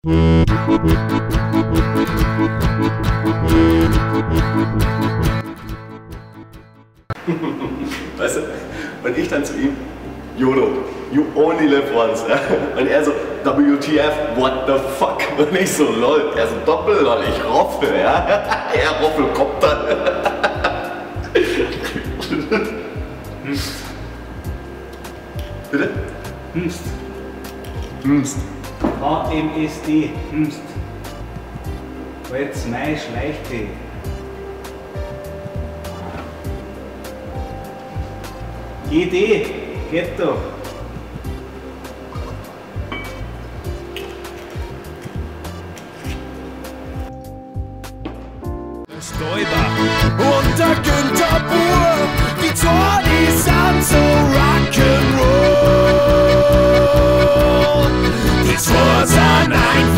Weißt du? Und ich dann zu ihm, YOLO, you only live once. Ja? Und er so, WTF, what the fuck? Und ich so, lol. Er so, Doppel-lol, ich roffe, ja. Er Roffelkopter. Bitte? Hmst. Hmst. H-M-S-D, Hmst. Jetzt mei Schleichte. GD, geht doch. Stoiber und der Günter Buhr, die zwei, die sind so Rock'n'Roll. Die zwei sind einfach